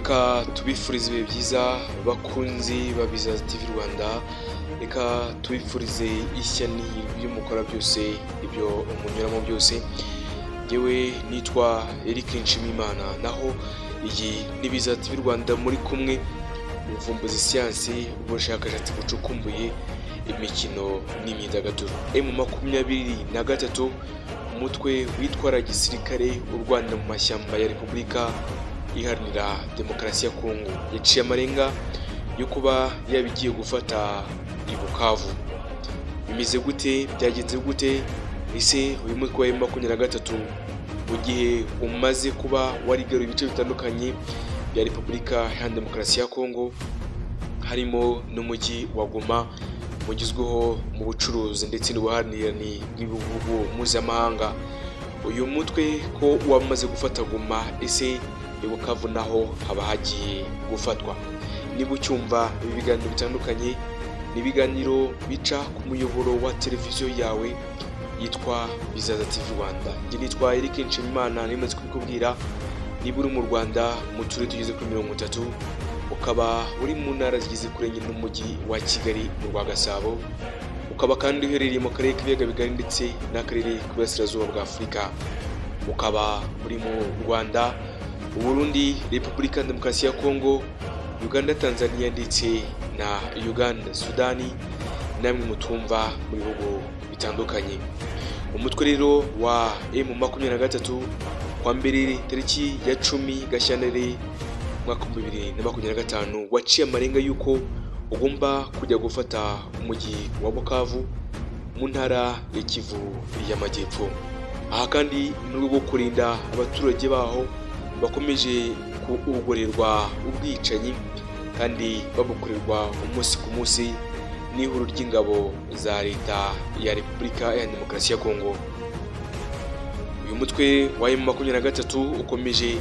Reka tubifurize ibihe byiza bakunzi ba Bizaza TV Rwanda, reka tubifurize ishya n'ihirwe ibyo mukora byose, ibyo munyuramo byose. Njyewe nitwa Eric Nshimiyimana, naho iyi ni Bizaza TV Rwanda muri kumwe, ubuvumbuzi, siyansi, ubushakashatsi bucukumbuye, imikino n'imyidagaduro. M23, umutwe witwara gisirikare urwanira mu mashyamba ya Repubulika Iharanira Demokarasi ya Kongo, yaciye amarenga yo kuba yaba igiye gufata i Bukavu. Bimeze gute? Byagenze gute? Ese uyu mutwe wa M23 mu gihe umaze kuba warigaruye ibice bitandukanye bya Repubulika Iharanira Demokarasi ya Kongo, harimo n'umujyi wa Goma ugezweho mu bucuruzi ndetse n'ubuhahirane bw'ibihugu mpuzamahanga, uyu mutwe ko wamaze gufata Goma, ese i Bukavu naho haba hagiye gufatwa? Niba ucyumva ibi biganiro bitandukanye, ni ibiganiro bica ku muyoboro wa televiziyo yawe yitwa Bizaza TV Rwanda. Njye nitwa Eric Nshimiyimana, nimaze kubikubwira. Niba uri mu Rwanda mu turere tugeze kuri 30, ukaba uri mu ntara zigeze kuri enye n'umujyi wa Kigali mu rwa Gasabo, ukaba kandi uherereye mu karere k'ibiyaga bigari ndetse n'akarere k'Iburasirazuba bwa Afurika, ukaba uri mu Rwanda, Burundi, Repubulika Demokarasi ya Kongo, Uganda, Tanzania ndetse na Uganda, Sudani, namwe mutumva mu bihugu bitandukanye. Umutwe rero wa M23 kwa mbere tariki ya 10 Gashyantare mwaka 2025 waciye amarenga y'uko ugomba kujya gufata umujyi wa Bukavu mu ntara ya Kivu y'Amajyepfo. Aha kandi mu rwego rwo kurinda abaturage baho bakomeje kuwugorerwa ubwicanyi kandi babukorerwa umunsi ku munsi n'ihuriro ry'ingabo za leta ya Repubulika ya Demokarasi ya Kongo. Uyu mutwe wa M23 ukomeje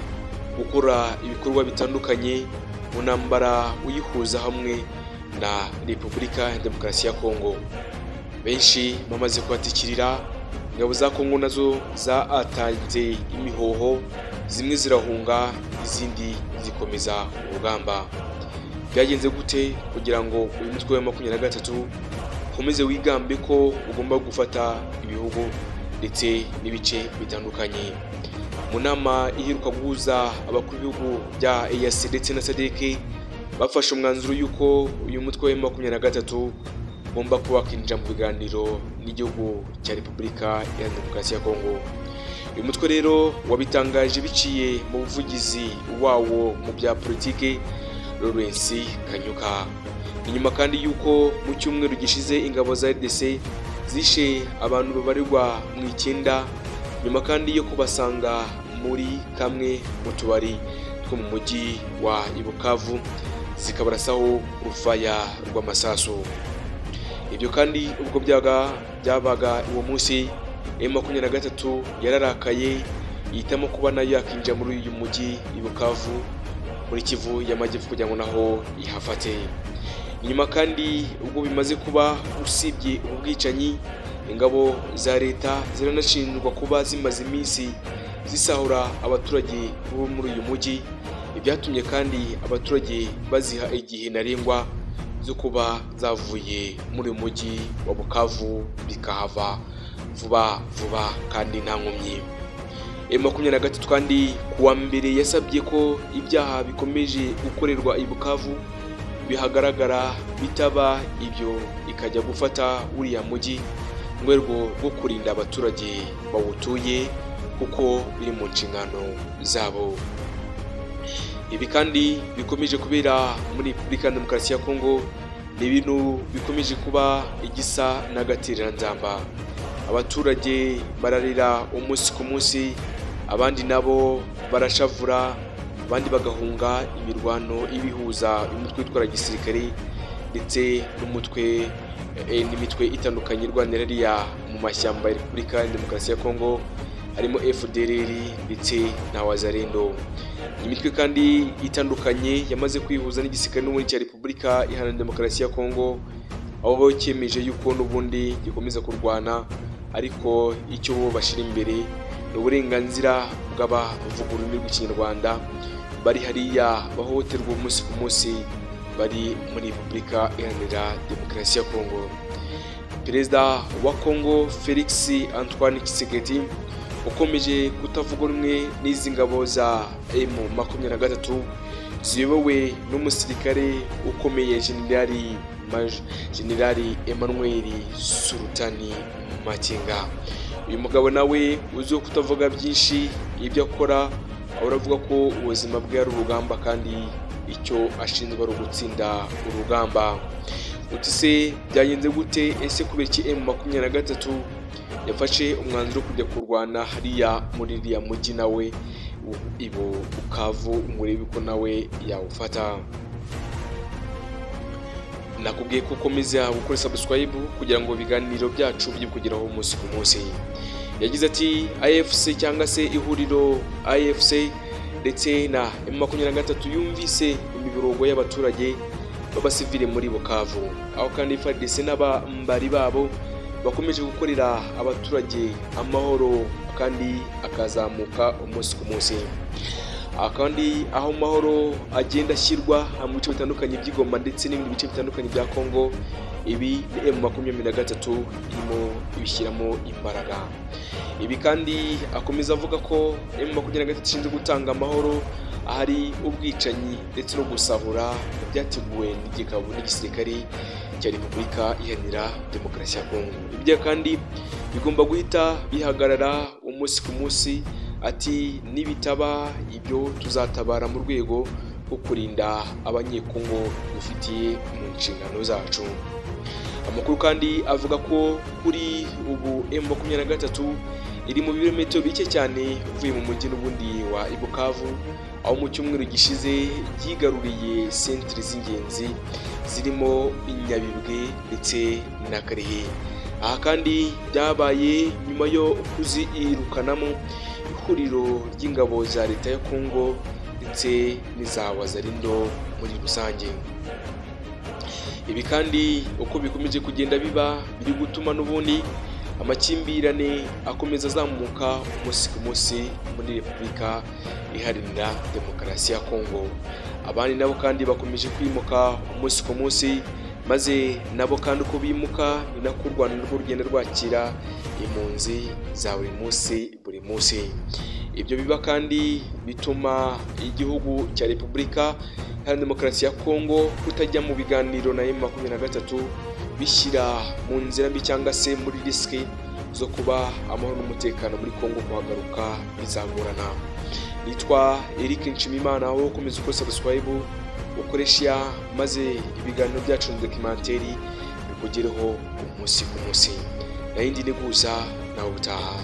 gukora ibikorwa bitandukanye mu ntambara uyihuza hamwe na Repubulika ya Demokarasi ya Kongo. Benshi bamaze kuhatikirira, ingabo za Kongo nazo zatanze imihoho, zimwe zirahunga izindi zikomeza urugamba. Byagenze gute kugira ngo uyu mutwe wa 23 ukomeze wigambe ko ugomba gufata ibihugu ndetse n'ibice bitandukanye? Mu nama iheruka guhuza abakuru b'ibihugu bya EAC ndetse na SADC, bafashe umwanzuro y'uko uyu mutwe wa 23 ugomba kuba wakinjira mu biganiro n'igihugu cya Repubulika ya Demokarasi ya Kongo. Uyu mutwe rero wabitangaje biciye mu buvugizi wawo mu bya politike Lawrence Kanyuka. Inyuma kandi y'uko mu cyumweru gishize ingabo za RDC zishe abantu babarirwa mu 9, nyuma kandi yo kubasanga muri kamwe mu tubari two mu mujyi wa Bukavu zikabarasaho urufaya rw'amasasu. Ibyo kandi ubwo byabaga uwo munsi, M23 yararakaye ihitamo kuba nayo yakinjira muri uyu mujyi i Bukavu muri Kivu y'Amajyepfo kugira ngo naho ihafate. Nyuma kandi ubwo bimaze kuba, usibye ubu bwicanyi, ingabo za leta ziranashinjwa kuba zimaze iminsi zisahura abaturage bo muri uyu mujyi, ibyatumye kandi abaturage baziha igihe ntarengwa zo kuba zavuye muri uyu mujyi wa Bukavu bikahava vuba vuba kandi nta nkomyi. M23 kandi kuwa mbere yasabye ko ibyaha bikomeje gukorerwa i Bukavu bihagaragara, bitaba ibyo ikajya gufata uriya mujyi mu rwego rwo kurinda abaturage bawutuye kuko biri mu nshingano zabo. Ibi kandi bikomeje kubera muri Repubulika ya Demokarasi ya Kongo ni ibintu bikomeje kuba igisa n'agatereranzamba. Abaturage bararira umunsi ku munsi, abandi nabo barashavura, abandi bagahunga imirwano ibihuza umutwe witwara gisirikare ndetse n'umutwe n'imitwe itandukanye irwanira hariya mu mashyamba ya Repubulika ya Demokarasi ya Kongo, harimo FDLR ndetse na Wazalendo. Imitwe kandi itandukanye yamaze kwihuza n'igisirikare n'ubundi cya Repubulika Iharanira Demokarasi ya Kongo, aho cyemeje yuko n'ubundi gikomeza kurwana, ariko icyo bo bashyira imbere ni uburenganzira bw'abavuga ururimi rw'Ikinyarwanda bari hariya bahohoterwa umunsi ku munsi bari muri Repubulika Iharanira Demokarasi ya Kongo. Perezida wa Kongo Felix Antoine Tshisekedi ukomeje kutavuga rumwe n'izi ngabo za M23 ziyobowe n'umusirikare ukomeye Generali Emmanuel Sultani Makenga. Uyu mugabo nawe uzwiho kutavuga byinshi, ibyo akora uravuga ko ubuzima bwe ari urugamba kandi icyo ashinzwe ari ugutsinda urugamba. Uti se byagenze gute? Ese kubera iki M23 yafashe umwanzuro wo kujya kurwana hariya muri iriya mujyi nawe ibo Bukavu murebe ko nawe yawufata? Nakubwiye ko ukomeza gukora subscribe kugira ngo ibiganiro byacu bijye kugeraho umunsi ku munsi. Yagize ati AFC cyangwa se ihuriro AFC ndetse na M23 yumvise imiborogo y'abaturage b'abasivile muri Bukavu, aho kandi FARDC n'abambari babo bakomeje gukorera abaturage amahoro kandi akazamuka umunsi ku munsi. Kandi aho mahoro agenda ashyirwa mu bice bitandukanye by'Igoma ndetse n'ibindi bice bitandukanye bya Kongo, ibi ni M23 irimo ibishyiramo imbaraga. Ibi kandi akomeza avuga ko M23 ishinzwe gutanga amahoro ahari ubwicanyi ndetse no gusahura byateguwe n'igikabo n'igisirikare cya Repubulika Iharanira Demokarasi ya Kongo. Ibyo kandi bigomba guhita bihagarara umunsi ku munsi. Ati nibitaba ibyo tuzatabara mu rwego rwo kurinda abanyekongo dufitiye mu nshingano zacu. Amakuru kandi avuga ko kuri ubu M23 iri mu birometero bike cyane uvuye mu mujyi n'ubundi wa Bukavu, aho mu cyumweru gishize yigaruriye sentire z'ingenzi zirimo Nyabibwe ndetse na Karehe. Aha kandi byabaye nyuma yo kuzirukanamo ihuriro ry'ingabo za leta ya Kongo ndetse n'iza Wazalendo muri rusange. Ibi kandi uko bikomeje kugenda biba biri gutuma n'ubundi amakimbirane akomeza azamuka umunsi ku munsi muri Repubulika Iharanira Demokarasi ya Kongo. Abandi nabo kandi bakomeje kwimuka umunsi ku munsi, maze nabo kandi uko bimuka ni nako u Rwanda rwo rugenda rwakira impunzi za buri munsi buri munsi. Ibyo biba kandi bituma igihugu cya Repubulika Iharanira Demokarasi ya Kongo kutajya mu biganiro na M23 bishyira mu nzira mbi cyangwa se muri risiki zo kuba amahoro n'umutekano muri Kongo kuhagaruka bizagorana. Nitwa Eric Nshimimana, wowe ukomeza ukora subscribe, ukoresha maze ibiganiro byacu na documentary bikugereho umunsi ku munsi. Nayindi ni gusa nawe ubutaha.